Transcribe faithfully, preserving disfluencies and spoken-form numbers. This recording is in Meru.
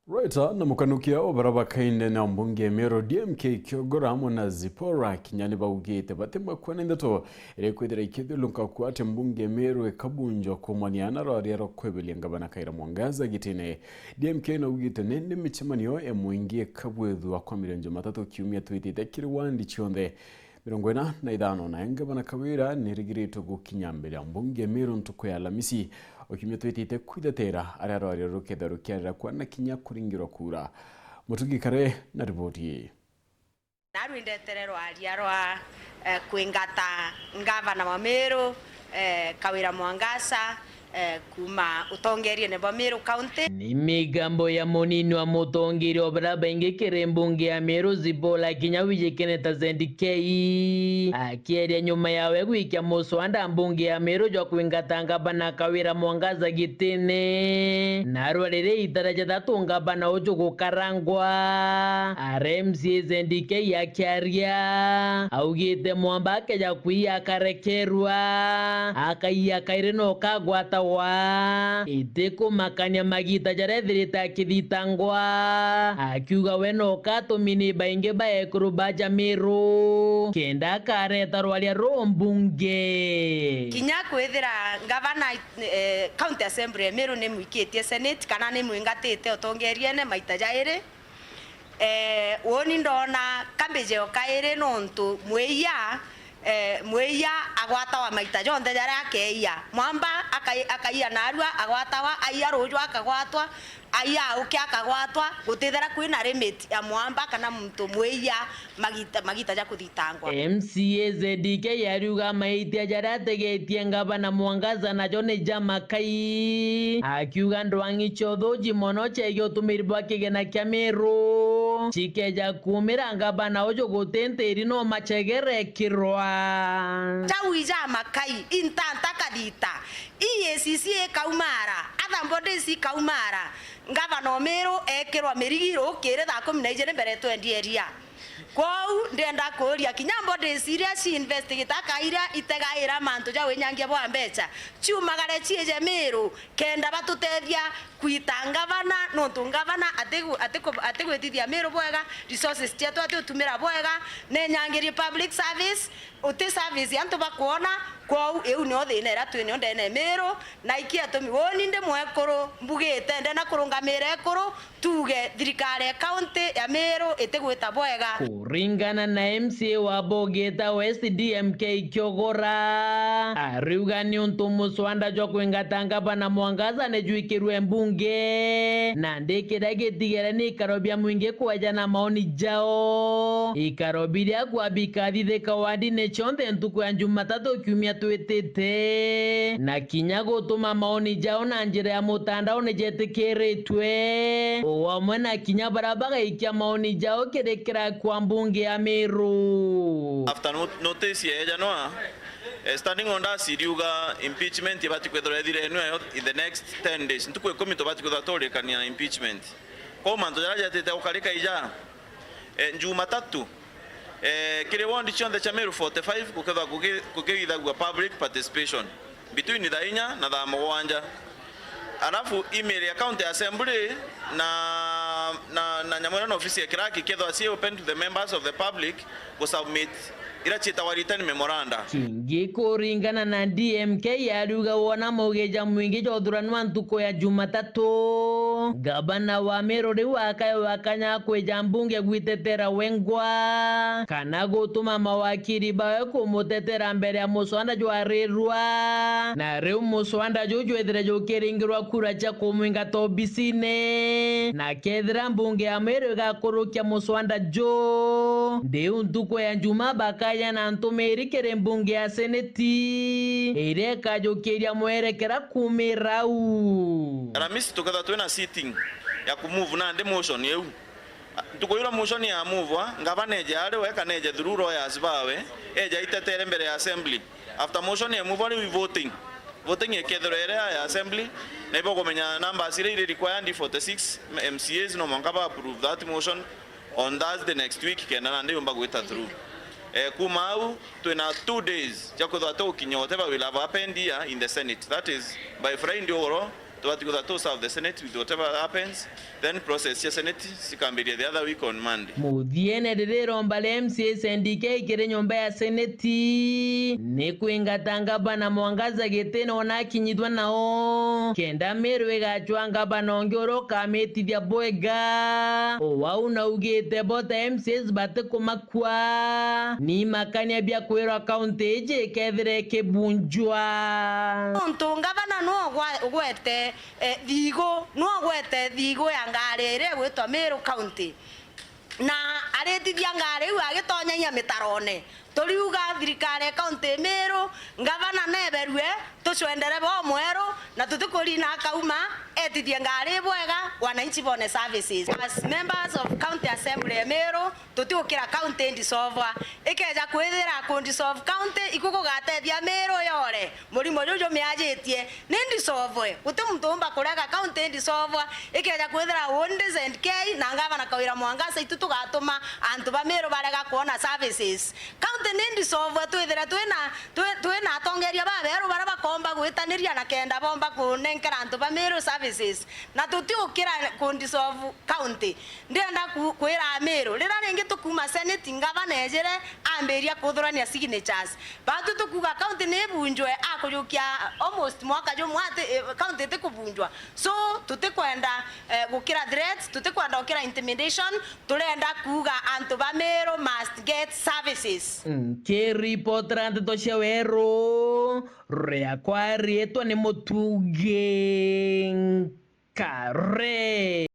Right, na mukanukia o bara bakaine na mbunge ya Meru D M K Kiogora amwe na Zipporah Kinya ni baugite batimakwona ndeto iria ikwithira ikithiuruka kuatia mbunge ya Meru ikabunjwa kumania na rwaria rwa kweberia ngavana Kawira Mwangaza gitine. D M K naugite nindi micemanio ya mwingi ikabwithua kwa mirio Jumatatu kiumia twitite kiri wandi cionthe mirongo ina na ithano, na ngavana Kawira nirigiritwe gukinya mbere ya mbunge ya Meru ntuku ya Alamisi o kiumia twitite kwithetera aria rwaria rukethirwa rukiarira kwa na kinya kuringirwa kura. Mutugi Kare na riboti ii. Narwi ndetere rwaria rwa, eh, kwingata ngavana wa Meru, eh, Kawira Mwangaza, eh, kuuma utongeriene bwa Meru County. Ni migambo ya munini wa mutongeria o bara baingi kiri mbunge ya Meru, Zipporah Kinya wijikene ta Zed K, akieria nyuma yawe gwikia muswanda mbunge ya Meru jwa kwingata ngavana Kawira Mwangaza gitine. Narua riria ita ria jathatu ngavana uju gukarangwa, ara M C A Zed K akiaria, augite mwamba akeja kwiya akarekerwa, akaiya kairi na ukagwatawa. Itikumakania magita jaria ethirite akithitangwa, akiuga we na ukatumi ni baingi ba ekuru ba ja Meru kenda akareta rwaria ruu mbunge. Kinya kwithira ngavana, eh, County Assembly ya Meru ni mwikitie Senate kana ni mwingatite utongeriene maita jairi, eh, uuni ndona kambije o kairi nontu mwiya, eh, mwiya agwatawa maita jonthe jaria akeia. Mwamba akai-, akaiya narua agwatawa, aiya ruju akagwatwa, aiya auke akagwatwa, gutithira kwina limit ya mwamba kana muntu mwiya magita, magita ja kuthitangwa. M C A Zed K ariuga maitia jaria ategetie ngavana Mwangaza najo ni ja makai, akiuga ndwang'i cia uthuji mono cegie utumiri bwa kigena kia Meru cikeja kuumira ngavana uju guti ntiri no macegere kirwa. Jau ija makai, intanta kathita, E A C C ikaumara, other bodies ikaumara, ngavana o Meru ekirwa mirigi rukiri thaa kumi na ijiri mbere twendie iria. Kwou ndenda kuuria kinya bodies iria ci investigate aka iria itegaira mantu ja winyangia bwa mbeca, ciumagare ciije Meru kenda batutethia kwita ngavana, nontu ngavana atigu-, atiku-, atigwitithia Meru bwega, resources cietu atiutumira bwega, nenyangirie public service, uti service antu bakwona. Kwou iu nio thina iria twi nio ndene Meru, na iki atumi woni ndi mwekuru mbugite ndenda kurungamira ekuru, tuge thirikari ya county ya Meru itigwita bwega. Kuringana na M C A wa Bogita West D M K Kiogora, ariuga niuntu muswanda jwa kwingata ngavana Mwangaza ni jwikirwe mbunge, na ndi kiria gitigere ni ikaro bia mwingi kwejana maoni jao. Ikaro biria kwa bikathithika wandine cionthe ntuku ya Jumatatu kiumia twitite, na kinya gutuma maoni jao na njira ya mutandaone jetikiritwe, o amwe na kinya baria bagaikia maoni jao kiri clerk wa mbunge ya Meru. After not-, notice yeejanwa, eh, standing orders iriuga impeachment ibati kwithirwa ithire enu eyo in the next ten days. Ntuku ikumi tubati kwithirwa turikania na impeachment. Kwou mantu jaria jetite gukarika ija, eh, Jumatatu, eh, kiri ward cionthe cia Meru forty-five gukethirwa guki-, gukithithagua public participation between thaa inya na thaa mugwanja. Alafu email ya county assembly na, na, na nyamu iria na ofisi ya clerk ikethirwa ci open to the members of the public gusubmit iria ciitagwa written memoranda. Kingi kuringana na D M K ariuga wona mugeja mwingi jwa uthuranwa ntuku ya Jumatatu, ngavana wa Meru riu akaewa kanya kwija mbunge gwitetera wengwa, kana gutuma mawakiri bawe kumutetera mbere ya muswanda jwarirwa. Na riu muswanda juu jwithire jukiringirwa kura cia kumwingata obisine, na kethira mbunge ya Meru igakurukia muswanda juu, ndiu ntuku ya Juma bakaja na ntumiri kiri mbunge ya seneti, iria ikajukiria mwerekera kumira au. Aramisi tukethirwa twina sitting ya kumove nandi motion iu. Ntuku iria motion ya move, ngavana eje ari we kana eje through lawyers bawe, eje aitetere mbere ya assembly. After motion ya move, riu voting. Voting ikethirwa iri ya assembly, na ibo kumenya numbers iria iri required, forty-six M C As, no mwanka ba approve that motion on Thursday next week, kenda nandi yumba gwita through. Eh, kuma au, twina two days cia kwithirwa tugukinya whatever will have happened here in the Senate. That is, by Friday ugoro, Twati kwithirwa tu serve the Senate with whatever happens, then process cia Senate cikambiria the other week on Monday. Muthiene riria iromba ria M C As N D K kiri nyomba ya Seneti ni kwingata ngavana Mwangaza gitine ona akinyithwa nao, kenda Meru igacwa ngavana ungi uria ukamitithia bwega. Owau naugite bo ta M C As batikumakua, ni makania bia kwirwa kaunti iji ikethira ikibunjwa. Nontu ngavana nwe ugwa-, ugwete, eh, thigu, nwe ugwete thigu ya ngari iria igwitwa Meru County. Na aritithia ngari iu agitonyagia mitarone. Turiuga thirikari ya county Meru, ngavana neberue, tucwe ndereba umweru, na tutikurina akauma, etithie ngari bwega, wananchi bone services. As members of County Assembly ya Meru, tutiukira county indissolvwa. Ikeja kwithira ku dissolve county, iku kugatethia Meru yore. Murimo juju jumiajitie ni ndisovwe. Guti muntu umba kurega county ndisovwa. Ikeja kwithira undi Z K na ngavana Kawira Mwangaza, itu tugatuma antu ba Meru barega kwona services. County ni ndisovwe, twithire twina, twi-, twina atongeria baberu baria bakomba gwitaniria na kenda bomba kunenkera antu ba Meru services. Na tutiukira ku dissolve county. Ndirenda ku-, kwira Meru, riria ringi tukuma Senate, ngavana ejire ambiria kuthurania signatures. Batu tukuga county ni ibunjwe, akujukia almost mwaka jumwe ati, eh, county itikubunjwa. So, tutikwenda, eh, gukira threats, tutikwenda gukira intimidation, turenda kuuga antu ba Meru must get services. Nkiripotera ndeto cia weru, riakwa riitwa ni Mutugi Nkare.